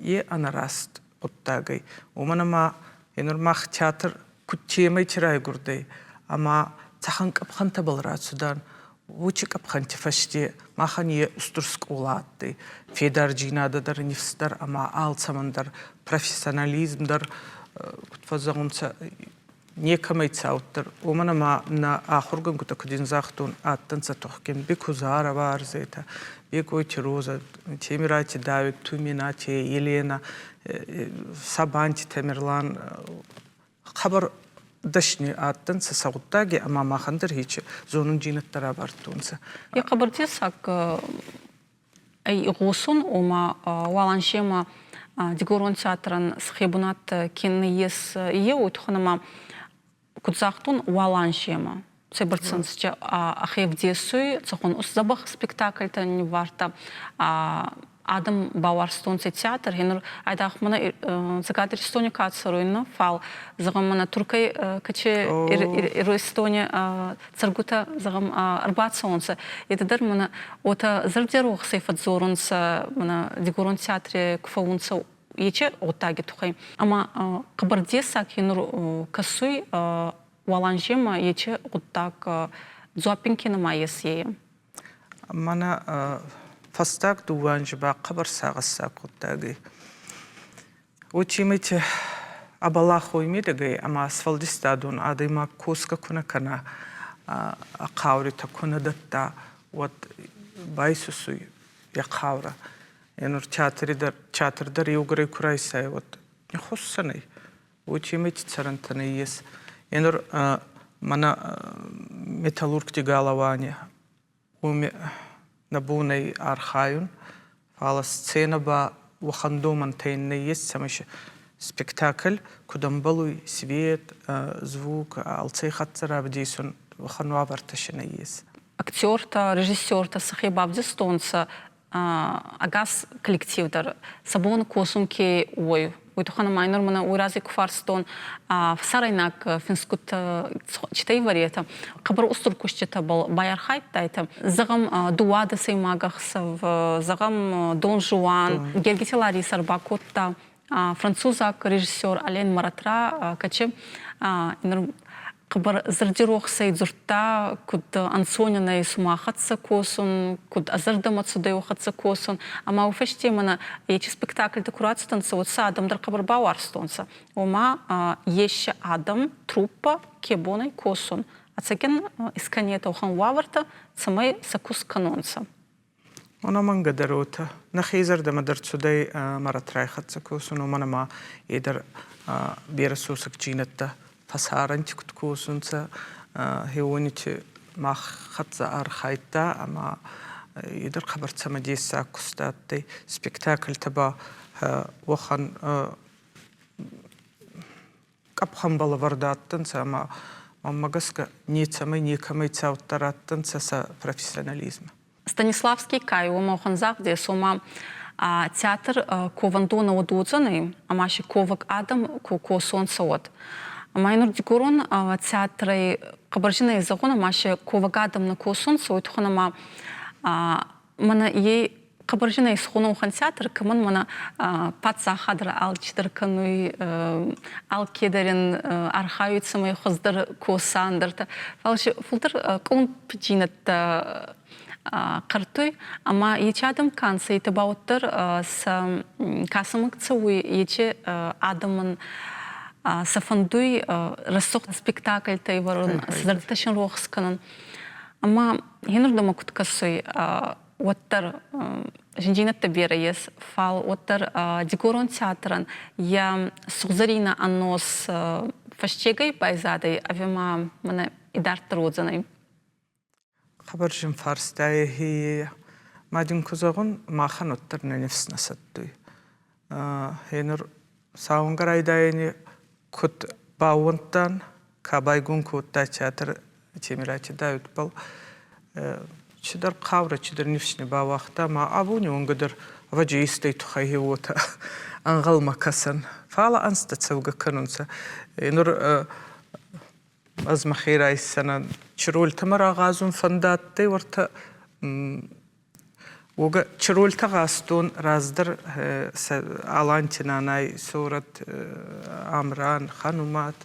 е ӕнӕраст гъуддаг ӕй, уомӕн ӕма е нур мах театр куд темӕйти райгурдӕй ӕма цӕхӕн къӕпхӕнтӕбӕл рацудан, уоци къӕпхӕнти фӕсте махӕн е устур скъола адтӕй. Федарджийнадӕ дӕр, нифс дӕр ӕма алцӕмӕн дӕр, профессионализм дӕр, куд фӕззӕгъунцӕ, некӕмӕй цауддӕр. Уомӕн ӕма нӕ ахургӕнгутӕ, куд ин загътон, адтӕнцӕ тухгин Бекузарова Арзетӕ, Бекъойти Роза, Темирати Давид, Туминати Елена, Сабанти Тамерлан, хъӕбӕр дӕсни адтӕнцӕ сӕ гъуддаги ӕма махӕн дӕр ечи зонундзийнӕдтӕ равардтонцӕ. Е хъӕбӕр дессаг ӕй игъосун, ома уалӕнсемӕ Дигорон театрӕн сӕхе бунат ке нӕййес, е уой туххӕн ӕма куд загътон, уалӕнсемӕ цӕйбӕрцӕнцӕ ӕхе вдесуй, цӕхуӕн дзӕбӕх спектакльтӕ ниввардта, адӕм бауарзтонцӕ театр. Гьенур айдагъ мӕнӕ Цӕгат Иристони ка цӕруй, нӕ, фал, зӕгъӕм, мӕнӕ Туркӕй кӕче Иристони цӕргутӕ, зӕгъӕм, ӕрбацӕунцӕ, етӕ дӕр мӕнӕ уотӕ зӕрдӕрохсӕй фӕдздзорунцӕ, мӕнӕ Дигорон театри ку фӕуунцӕ, ечи гъуддаги туххӕй. Ӕма хъӕбӕр дессаг гьенур кӕсуй уалӕнжемӕ ечи гъуддаг дзуапп ин ке нӕма ес, е. Мӕнӕ фӕстаг дууӕ анзи ба хъӕбӕр сагъӕссаг гъуддаг ӕй. Уотемӕйти ӕбӕлахой медӕгӕй ӕма сфӕлдистадон адӕймаг косгӕ ку нӕ кӕна, ӕ хъауритӕ ку нӕ дӕтта, уӕд байсусуй йӕ хъаурӕ. Е нур театри дӕр, театр дӕр еугурӕй ку райсай, уӕд ниххуссӕнӕй. Уотемӕйти цӕрӕнтӕ нӕййес. Е нур мӕнӕ металлургти галауани уоми нӕ бон ӕй архайун, фал сценӕ ба уӕхӕн домӕнтӕ нӕййес, цӕмӕй спектакль куд ӕмбӕлуй, свет, звук, алцӕй хӕццӕ равдесун, уӕхӕн уавӕртӕ си нӕййес. Актертӕ, режиссертӕ сӕхе бавдистонцӕ ӕгас коллектив дӕр сӕ бон косун ке уой. Уой туххӕн ӕма нур мӕнӕ уой рази ку фарстон, фӕсарӕйнаг финсгутӕ читӕй вариетӕ, хъӕбӕр устур куститӕбӕл байархайдтайтӕ. Зӕгъӕм, дууадӕсӕймаг ӕхсӕв, зӕгъӕм, Дон Жуан, Гергити Лариса ӕрбакодта французаг режиссер Ален Маратра, кӕчи нур хъӕбӕр зӕрдирохсӕй дзурдта, куд ӕнцонӕй цума хӕццӕ косун, куд ӕ зӕрдӕмӕ цудӕй хӕццӕ косун. Ӕма уой фӕсте мӕнӕ ечи спектакльтӕ ку рацудӕнцӕ, уӕд сӕ адӕм дӕр хъӕбӕр бауарзтонцӕ. Ома есе адӕм, труппӕ ке бонӕй косун. Ӕцӕгӕн искӕнетӕ уӕхӕн уавӕртӕ, цӕмӕй сӕ куст кӕнонцӕ. Ӕнӕмӕнгӕ дӕр уотӕ. Нӕхе зӕрдӕмӕ дӕр цудӕй Маратрай хӕццӕ косун, уомӕн ӕма е дӕр берӕ сосӕгдзийнӕдтӕ фӕсарӕнти куд косунцӕ, хеуонити мах хӕццӕ архайдта ӕма е дӕр хъӕбӕр цӕмӕдессаг куст адтӕй. Спектакльтӕ ба уӕхӕн къӕпхӕнбӕл ӕвӕрд адтӕнцӕ ӕма мӕнмӕ гӕсгӕ нецӕмӕй некӕмӕй цауддӕр адтӕнцӕ сӕ профессионализм. Станиславский кай уомӕ хуӕнзагъд ес, ома театр ковӕндонӕ уӕд уодзӕнӕй, ӕма си ковӕг адӕм ку косонцӕ, уӕд. Ӕма нур дигорон театрӕй хъӕбӕр зинӕй зӕгъун, ӕма си ковӕг адӕм нӕ косунцӕ, уой туххӕн ӕма мӕнӕ е хъӕбӕр зинӕй исхонухан театр, кӕмӕн мӕнӕ паддзахадӕр алчидӕр кӕнуй, алкедӕр ин архайуй, цӕмӕй хуӕздӕр коса ӕндӕртӕ. Фал си фулдӕр къумпдзийнӕдтӕ хъӕртуй, ӕма ечи адӕм ка нцӕ, етӕ ба уӕддӕр сӕ ка цӕмӕг цӕуй, ечи адӕмӕн сӕ фӕндуй рӕсугъд спектакльтӕ ивӕрун, сӕ зӕрдтӕ син рохс кӕнун. Ӕма хенурдӕмӕ куд кӕсуй, уӕддӕр зиндзийнӕдтӕ берӕ ес, фал уӕддӕр Дигорон театрӕн йӕ сугъзӕрийнӕ ӕнос фӕстегӕй байзадӕй ӕви ма мӕнӕ идарддӕр уодзӕнӕй? Хъӕбӕр зин фарстайӕй ма дин ку зӕгъун, махӕн уӕддӕр нӕ нифс нӕ сӕттуй. Гьенур сауӕнгӕ райдайӕни куд баууӕндтан, ка байгон кодта театр Темирати Дауитбӕл, чидӕр хъаурӕ, чидӕр нифс не бауагъта, ма абони уӕнгӕ дӕр ӕвӕджи истӕй туххӕй уотӕ ӕнгъӕлмӕ кӕсӕн. Фал ӕнзтӕ цӕугӕ кӕнунцӕ. Нур ӕз мӕхе райсдзӕнӕн, чи рольтӕмӕ рагъазун фӕндадтӕй, уӕртӕ уогӕ чи рольтӕ гъазтон раздӕр Аланти нанай сорӕт Амран, Ханумат,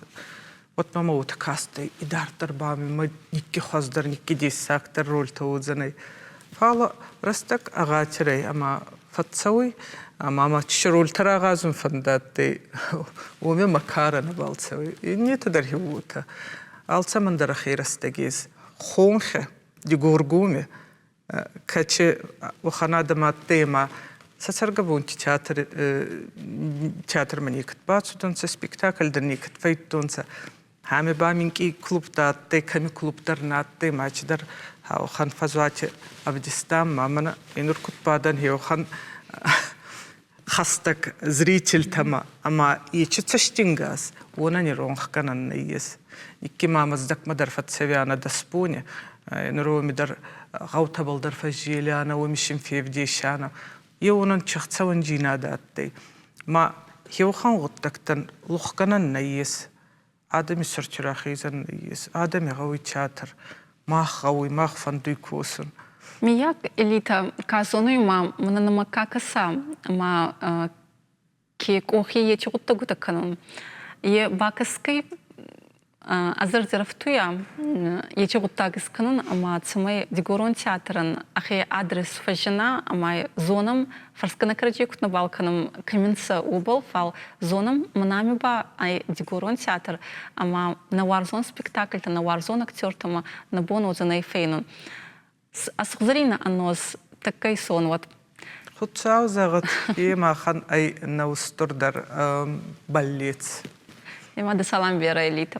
уӕд мӕмӕ уотӕ кастӕй, идарддӕр ба мӕмӕ никки хуӕздӕр, никки дессагдӕр рольтӕ уодзӕнӕй. Фал рӕстӕг ӕгъатир ӕй ӕма фӕццӕуй, ӕма мӕ чи рольтӕ рагъазун фӕндадтӕй, уоми мӕ карӕ нӕбал цӕуй. Иннетӕ дӕр уотӕ. Алцӕмӕн дӕр ӕхе рӕстӕг ес. Хонхе, Дигоргоми, кӕчи уӕхӕн адӕм адтӕй ӕма сӕ цӕргӕбонти театр театрмӕ некӕд бацудӕнцӕ, спектакль дӕр некӕд фӕййидтонцӕ. Ӕма ба минкъий клубтӕ адтӕй, кӕми клуб дӕр нӕ адтӕй, ма чидӕр уӕхӕн фӕзуати ӕвдистан, ма мӕнӕ нур куд бадӕн, еуӕхӕн хӕстӕг зрительтӕмӕ ӕма ечи цӕстингас уонӕн иронхгӕнӕн нӕййес. Никки ма Мӕздӕгмӕ дӕр фӕццӕуианӕ дӕсбони, нур уоми дӕр гъӕутӕбӕл дӕр фӕззелианӕ, уоми син февдесианӕ. Е уонӕн чихцӕуӕндзийнадӕ адтӕй. Ма хеуӕхӕн гъуддӕгтӕн лухгӕнӕн нӕййес. Адӕми сӕрти рахезӕн нӕййес. Адӕми гъӕуй театр. Мах гъӕуй, мах фӕндуй косун. Миййаг элитӕ ка зонуй ма мӕнӕ ка кӕса ма ке къохи ечи гъуддӕгутӕ кӕнун, е бакӕсгӕй ӕ зӕрди ӕрӕфтуйа ечи гъуддаг искӕнун ӕма цӕмӕй Дигорон театрӕн ӕхе адрес фӕззина ӕма зонӕм, фӕрсгӕ нӕ кӕрӕдзей куд нӕбал кӕнӕм, кӕми нцӕ, уобӕл, фал зонӕм, мӕнӕ ба ӕй Дигорон театр ӕма нӕ уарзон спектакльтӕ, нӕ уарзон актертӕмӕ нӕ бон уодзӕнӕй фенун. Сугъзӕрийнӕ ӕнос тӕккӕ исон уӕд. Хуцау зӕгъӕд, е махӕн ӕй нӕ устурдӕр бӕллиц. Ема дӕ салам берӕ, Элита.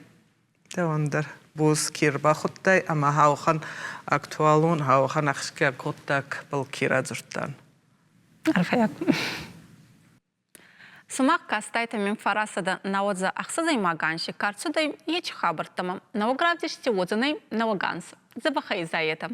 Дӕуӕн дӕр боз ке рбахудтай ӕма хаухан актуалон, хаухан ахсгиаг гъуддагбӕл ке радзурдтан. Арфӕйаг. Сымах кастайтӕ мин фарасадӕ нӕуӕдзӕ ӕхсӕзӕймаг анзи ка рцудӕй, ечи хабӕрттӕмӕ. Нӕуӕг равдисти уодзӕнӕй нӕуӕг анз. Дзӕбӕхӕй изайетӕ.